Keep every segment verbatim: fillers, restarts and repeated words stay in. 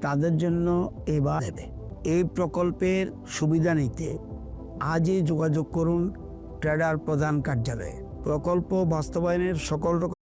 তাদের জন্য এবার দেবে। এই প্রকল্পের সুবিধা নিতে আজই যোগাযোগ করুন ট্রেডার প্রধান কার্যালয়ে। প্রকল্প বাস্তবায়নের সকল রকম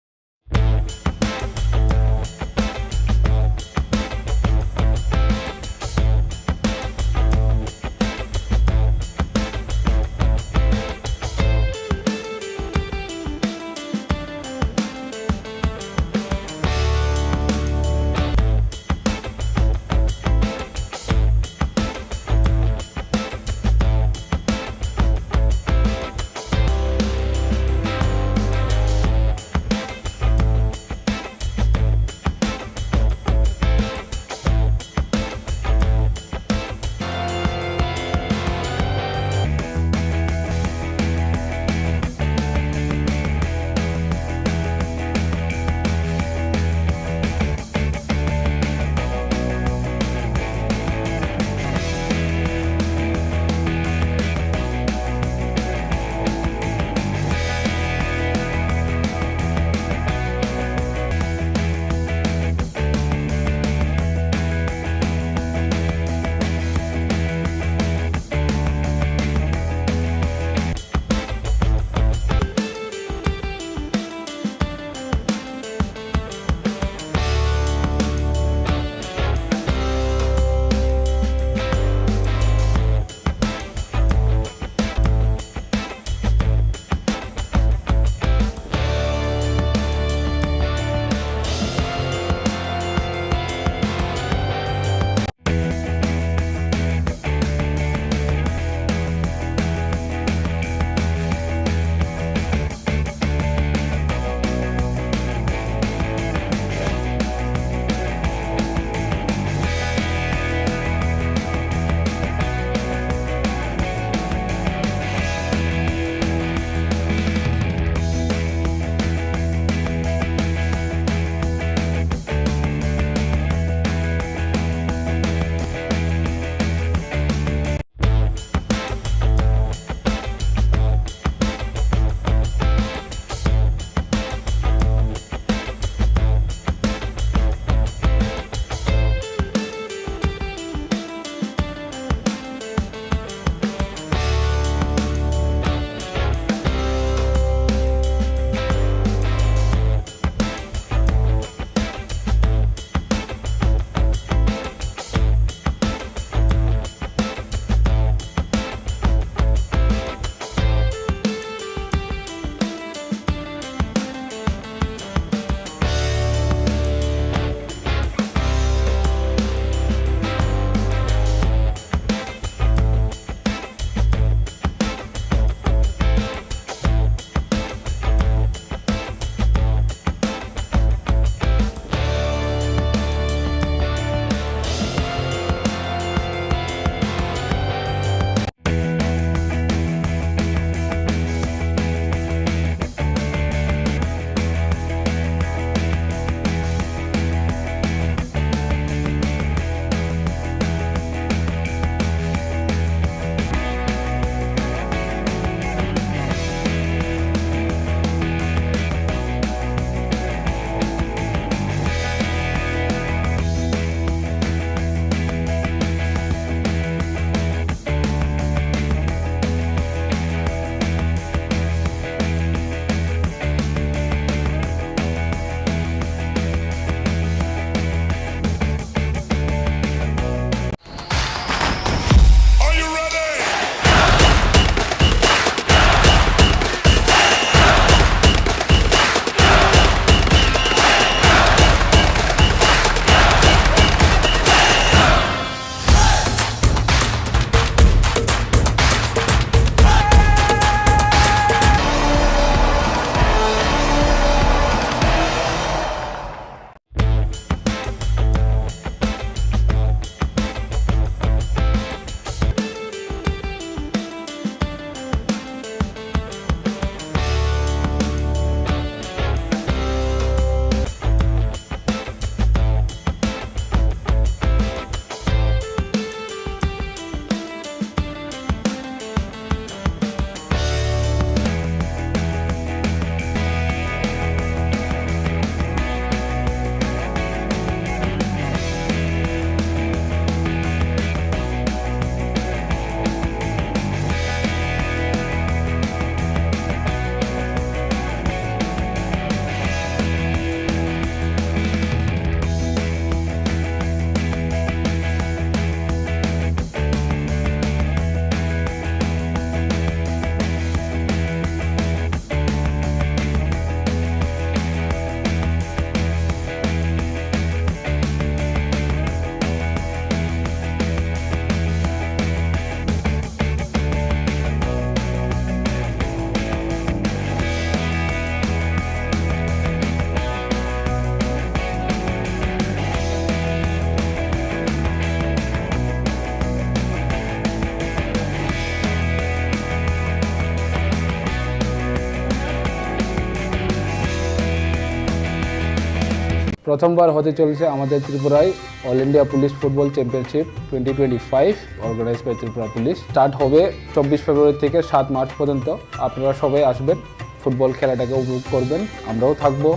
প্রথমবার হতে চলেছে আমাদের ত্রিপুরায় all India police football championship twenty twenty five, organise by Tripura police. Start হবে চব্বিশ ফেব্রুয়ারি থেকে সাত মার্চ পর্যন্ত। আপনারা সবাই আসবেন, ফুটবল খেলাটাকে উপভোগ করবেন, আমরাও থাকবো,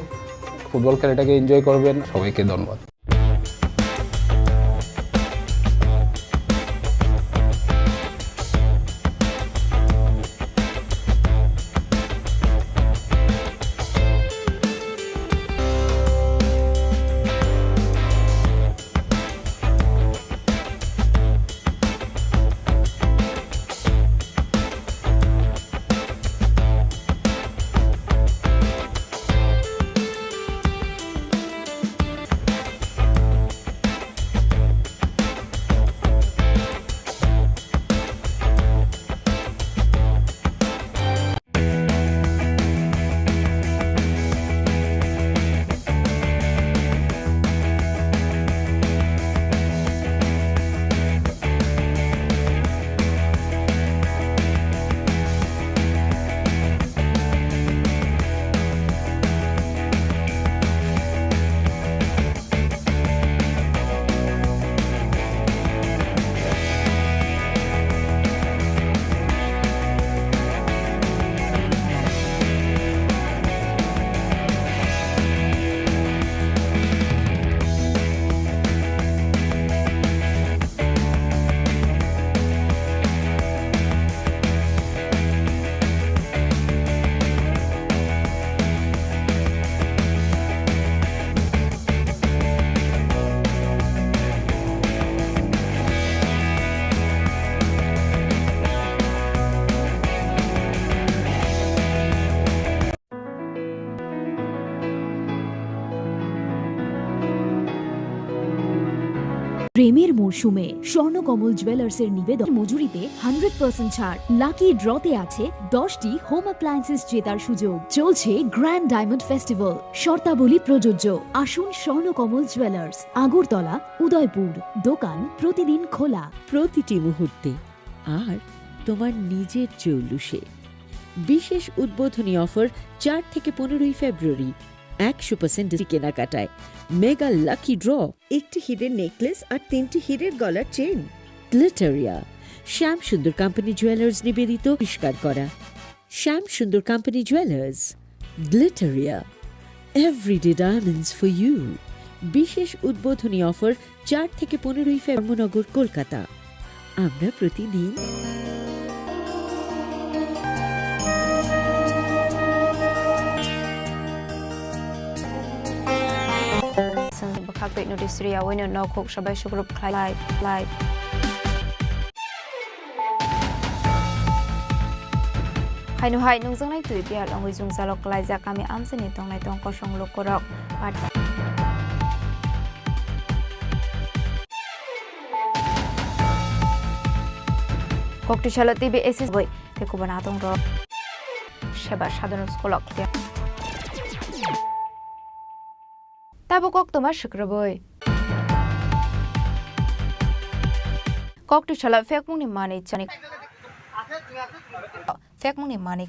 ফুটবল খেলাটাকে এনজয় করবেন। সবাইকে ধন্যবাদ। প্রেমের মরশুমে স্বর্ণকমল জুয়েলার্সের নিবেদন, মজুরিতে হান্ড্রেড পার্সেন্ট ছাড়, লাকি ড্রতে আছে দশটি হোম অ্যাপ্লায়েন্সেস জেতার সুযোগ। চলছে গ্র্যান্ড ডায়মন্ড ফেস্টিভ্যাল, শর্তাবলী প্রযোজ্য। আসুন স্বর্ণকমল জুয়েলার্স, আগরতলা, উদয়পুর। দোকান প্রতিদিন খোলা। প্রতিটি মুহূর্তে আর তোমার নিজের জৌলুসে। বিশেষ উদ্বোধনী অফার চার থেকে পনেরোই ফেব্রুয়ারি, একশো পার্সেন্ট কেনাকাটায় মেগা লাকি ড্র, একটি হীরের নেকলেস আর তিনটি হীরের গলার চেন। গ্লিটারিয়া, শ্যাম সুন্দর কোম্পানি জুয়েলার্স নিবেদিত, আবিষ্কার করা। Shyam Sundar company jewellers, Glitteria, everyday diamonds for you. বিশেষ উদ্বোধনী অফার চার থেকে পনেরোই ফেব্রুয়ারি, ধর্মনগর, কলকাতা। আমরা প্রতিদিন Bwkhak twi notice rwya, waino nok huk sabai sugrup khlai lai, lai. Haino hai nungjaknai twi biyal wngwi jwngjalo kwlaijak kami amchaini tongnai tong kosong lukurok. Pat-, Koktwsalo T V S S boi tei kubun atong rok seba sadhana school o khliya. Tabuk koktwma swkrwbwi. Koktwsalo phekmungni manwi chani. Phekmungni manwi